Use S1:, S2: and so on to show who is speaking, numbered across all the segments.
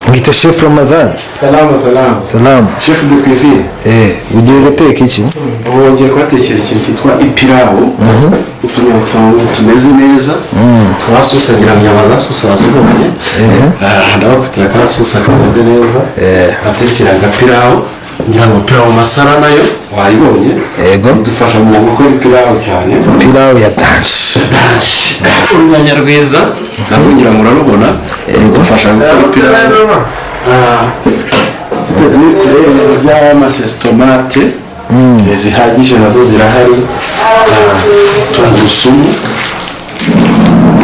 S1: Mwita Chef Ramazan.
S2: Salamu salamu.
S1: Salamu.
S2: Chef de cuisine.
S1: Ugiye guteka iki?
S2: Ubu ngiye kubatekera ikintu cyitwa ipirawu. Utunyama twawe tumeze neza. Twasusagira inyama za susa wazibonye. Ndabakubitira ka susa kameze neza. Batekera agapirawu. Ngira ngo pilau masala nayo wayibonye.
S1: Yego.
S2: Idufasha mu gukora ipirawu cyane.
S1: Pilawu ya danger.
S2: Urunyanya rwiza narwo ngira ngo urarubona. Rudufasha gukora ipirawu. By'amasesitomate zihagije nazo zirahari. Tungurusumu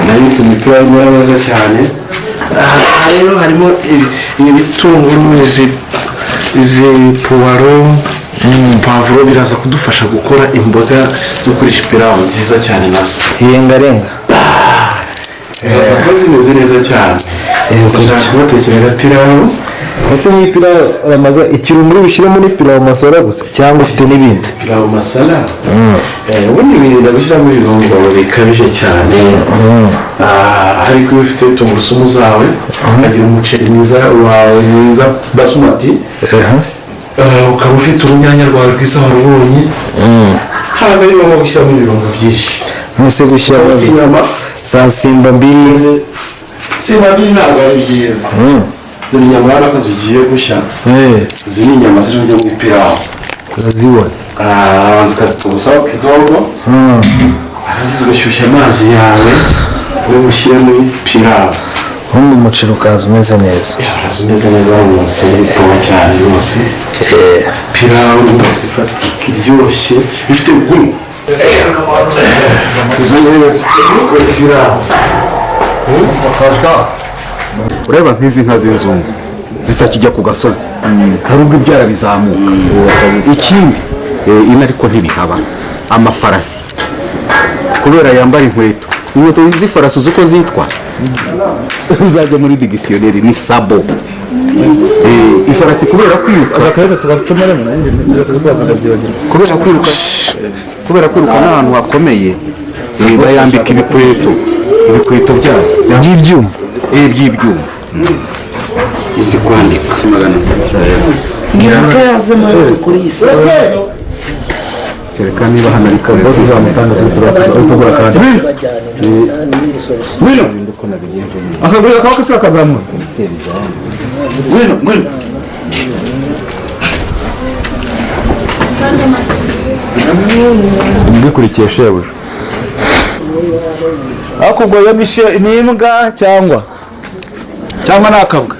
S2: nayo ituma ipirawu imera neza cyane. Aha rero harimo ibitunguru, izi puwaro, pavuro, biraza kudufasha gukora imboga zo kurisha ipirawu nziza cyane nazo.
S1: Irengarenga.
S2: Biraza kuba zimeze neza cyane. Ndashaka kubatekera agapirawu.
S1: Ese ni pilawu Ramaza, ikirungo uri bushyiremo ni pilau masala gusa cyangwa ufite n'ibindi?
S2: Pilau masala, ubundi birinda gushyiramo ibirungo bikabije cyane. Ariko iyo ufite tungurusumu zawe, ukagira umuceri mwiza wawe mwiza basmati, ukaba ufite urunyanya rwawe rwiza warubonye, ntabwo ari ngombwa gushyiramo ibirungo byinshi.
S1: Ese gushyiramo
S2: Ufite inyama
S1: za simba mbiri?
S2: Simba mbiri ntabwo ari byiza. Dore inyama, urabona ko zigiye gushya. Izi ni inyama ziri bujye mu ipirawu.
S1: Turazibona.
S2: Abanza ukazitubusaho kidogo, warangiza ugashyushya amazi yawe uri bushyire muri pirawu.
S1: Ubundi umuceri ukaza umeze neza.
S2: Uraza umeze neza rwose, nituma cyane rwose. Pirawu rwose ifatika, iryoshye, ifite goût. Tuzanye neza gukora pirawu.
S3: Ureba nk'izi nka z'inzungu zitakijya ku gasozi, hari ubwo ibyara bizamuka. Ikindi, ino ariko ntibihaba. Amafarasi kubera yambara inkweto, inkweto z'ifarasi uzi uko zitwa? Uzajya muri dictionnaire ni sabot. Ifarasi kubera kwiruka,
S4: Agakarita tugacomeremo nanjye kubaza ndabyibagirwa.
S3: Kubera kwiruka n'ahantu hakomeye, bayambika ibikweto byayo
S1: by'ibyuma.
S3: By'ibyuma. Izi kwandika.
S5: Ko yazemo dukora iyi sawa.
S3: Kereka niba hano ari kare.
S4: Bose uzamutanga kuri turasi utugura kandi.
S3: Ngwino.
S4: Akaguru akaboko se akazamura.
S3: Ngwino, ngwino.
S4: Mbikurikiye shebuja. Ariko ubwo iyo ni imbwa cyangwa ni akabwa?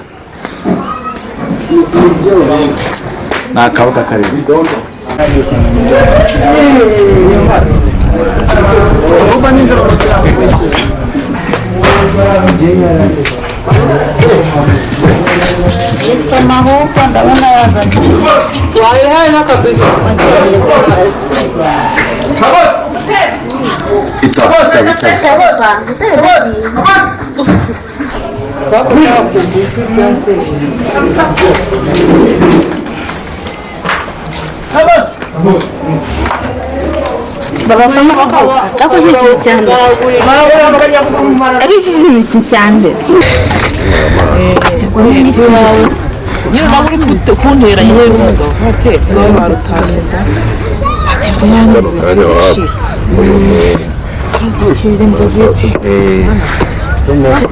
S4: Ni akabwa karimo.
S6: Isoma ahubwo ndabona yazanye.
S5: Wayihaye n'akabizo.
S3: Itaba, itaba, itaba.
S6: Babasa n'abavuga cyakoze ikintu cyane ari iki kintu cyanditse.
S5: Nyine nawe uri kuntera yewe umugabo atetse iwawe barutashye da ati mva yanjye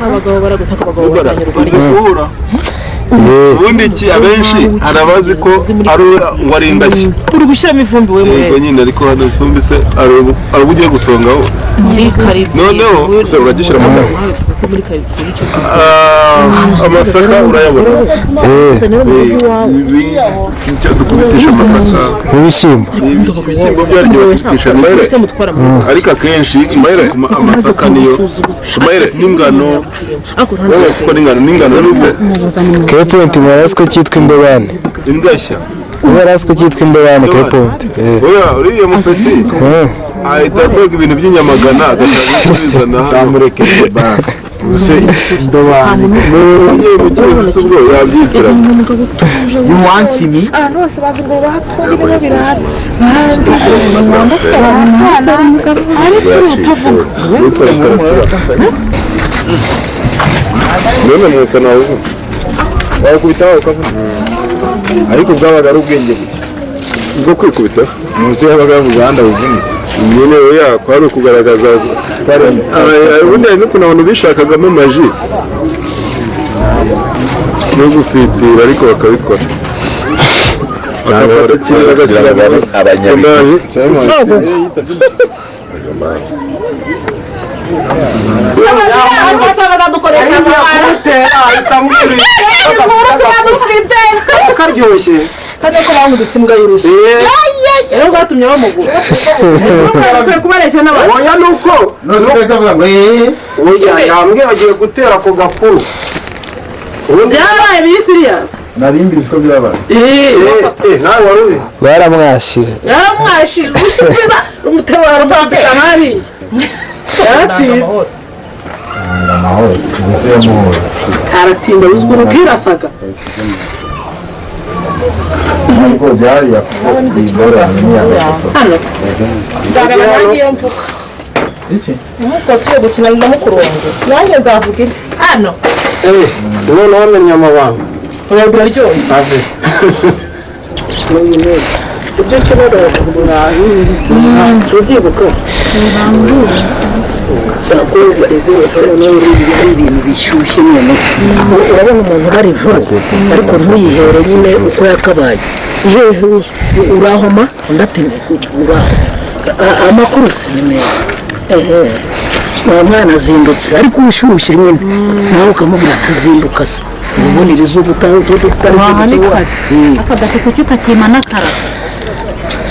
S5: abagabo baragutaka, abagabo bazanyurwa.
S7: Ubundi iki, abenshi hari abazi ko ari ngo ari indashyi.
S5: Uri gushyiramo ivumbi we.
S7: Yego.
S5: Murezi.
S7: Nyine ariko hano ifumbi se hari ubwo ugiye gusongaho
S5: Muri karitsiye.
S7: Noneho se uragishyira mu kanwa?
S5: Muri karitsiye.
S7: Amasaka urayabona? Icyo dukubitisha amasaka.
S1: N'ibishyimbo.
S7: Ibishyimbo byaryo bakubitisha mayire, ariko akenshi amasaka niyo n'ingano, kuko n'ingano n'ubwo.
S1: Kepoint mwarazi ko cyitwa indobani?
S7: Indashya.
S1: Mwarazi ko cyitwa indobani kepoint?
S7: Oya, uriya mupeti ahita akoga ibintu by'inyamagana agashaka kubizana hano.
S4: Zamureke
S7: Se
S4: indobani.
S7: Ugiye mu cyuzi ubwo yabyitira.
S4: You want me?
S5: Abantu bose bazi ngo bahatunga nibo birara bandi ariko utavuga.
S7: None mwuka nawe. Wakubita ukavunika, ariko bwabaga ari ubwenge buke bwo kwikubita munsi yabaga yavuze ahandi awuvunike nyine. Oya, kwari ukugaragaza. Ubundi hari n'ukuntu abantu bishakagamo amaji no gufitira, ariko bakabikora bagafata kimwe bagashyira
S8: Abanyabihugu.
S5: Bazadukoresha
S9: Karyoshye.
S5: Kandi ko bankubise imbwa y'urushyi rero bwatumye bamugura, bakwiye kubaresha n'abantu.
S9: Oya, nuko oya, yambwiye bagiye gutera ako gakuru.
S5: Byarabaye biri serious.
S4: Nari mbizi ko byabaye.
S7: Nawe wari ubizi.
S1: Baramwashije.
S5: Yaramwashije urushyi rumutabara rumutera hariya, yaratinze.
S4: Amahoro gusa yamuhora.
S5: Karatinda, uzi ukuntu kirasaga.
S4: Ariko byari kuko iyi ngorane ni iya
S5: Hano nzagana nanjye iyo mvuga.
S4: Iki?
S5: Umunsi wasubiye gukina na mukuru wanjye, nanjye nzavuga indi hano.
S9: Noneho wamenye amabanga.
S5: Oya, biraryoshye.
S9: Ibyo ukenera ubyibuka
S10: noneho ari ibintu bishyushye nyine. Urabona umuntu ubara inkuru ariko ntuyihere nyine uko yakabaye. Ihehe urahoma, undi ati uraho, amakuru se ni meza, ehe nta mwana azindutse ariko ushyushye nyine, nawe ukamubwira atazinduka se ubonera izuba utarizindutse wa
S6: Akadafi kuki utakimana kara?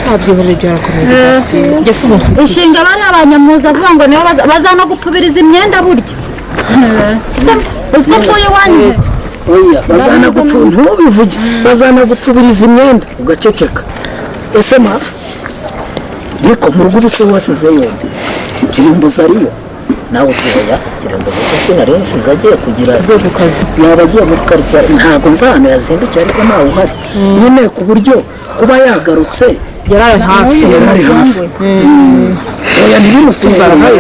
S5: Byabyihorere, byarakomeye bigasinda. Njye si ubu mfite.
S6: Inshinga bari abanyamuzi avuga ngo nibo bazana gupfubiriza imyenda burya. Uziko mvuye iwanyu.
S10: Oya, bazanagupfu ntubivuge, bazanagupfubiriza imyenda ugaceceka. Ese ma niko mu rugo ubuse wasize yombi kirimbuza ariyo nawe utoya kirimbuza se sinari nsize agiye kugira yaba agiye muri karitsiye, ntabwo nzi ahantu yazindukiye ariko ntawe uhari nyine ku buryo kuba yagarutse.
S5: Yarari hafi.
S10: Yarari hafi. Oya, ntibimutunge, ntawe wari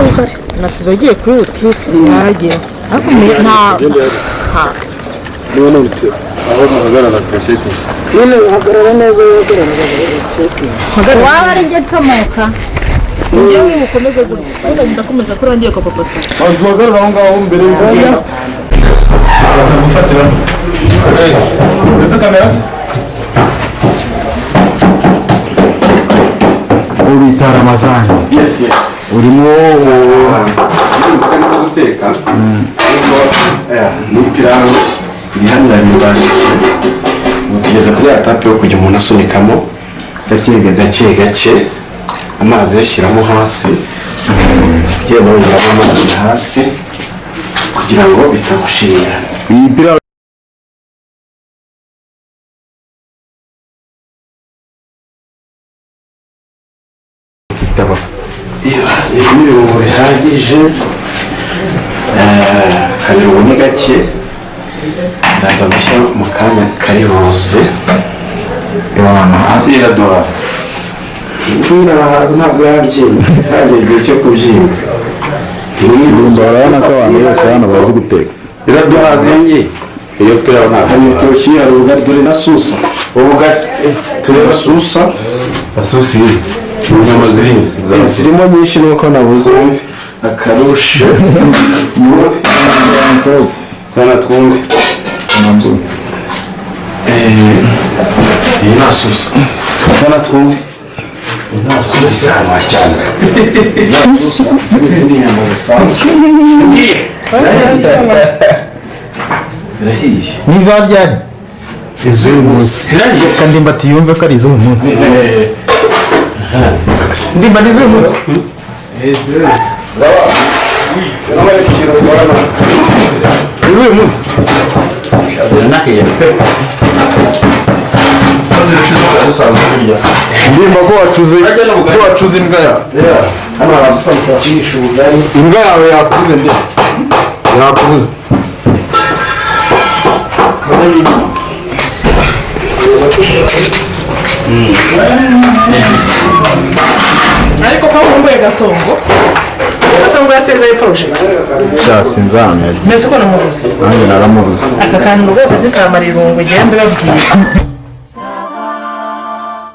S10: uhari.
S5: Nasize agiye kuri butike, yaragiye ariko nta
S7: Niba nanditse aho muhagarara kasete.
S10: Nyine uhagarara neza, uhagarara.
S6: Waba ari njye ncomoka.
S5: Njyewe mukomeze gutya, ubundi ndakomeza kuri ngiye kwa papa sa.
S4: Banza uhagarare aho ngaho mbere y'uko ugenda. Bakagufatira ndetse kamera se.
S3: Uwo bita Ramazani.
S2: Yes.
S3: Urimo.
S2: Imboga ndimo guteka ariko ni ipirawu iri hano irarimbanyije. Ubu tugeze kuri ya étape yo kujya umuntu asunikamo gake gake gake, amazi uyashyiramo hasi, ugenda wongeramo amazi hasi kugira ngo bitagushirira.
S4: Iyi pirawu itabaho.
S2: Ibi ni ibirungo bihagije. Akabirungo ni gake, ndaza gushyira mu kanya kari buze.
S4: Hasi iradoha.
S2: Iyi ngiyi irabahaza, ntabwo yabyimba, yagera igihe cyo kubyimba.
S4: Urabona ko abantu bose hano bazi guteka.
S2: Iraduhaza iyo ngiyi.
S3: Iyo pirawu ntabwo
S2: Hari ibitoki, hari ubugari, dore na susa ubugari, tureba susa.
S7: Asusi inyama zirinze.
S2: Zirimo nyinshi nuko nabuze akarushe. Twumve sana, twumve. Iyi nta susa sana, twumve. Iyi nta susa cyane, nta susa, izindi nyama zisanzwe zirahiye.
S1: N'iza ryari? Iz'uyu munsi. Reka Ndimbati yumve ko ari iz'uyu munsi. Ndimba, ni iz'uyu munsi. Iz'uyu munsi.
S2: Ziranahiye pe.
S4: Ndimba, ko wacuze imbwa yawe?
S2: Hano hari usanzwe ushobora kurisha ubugari.
S4: Imbwa yawe yakubuze, ndi yakubuze.
S5: Ariko ko nkumbuye Gasongo. Gasongo yasezeye projet.
S7: Sha, sinzi ahantu yagiye.
S5: Mbese uko namubuze?
S7: Nanjye naramubuze.
S5: Aka kantu rwose sikamara irungu, igenda ubabwira.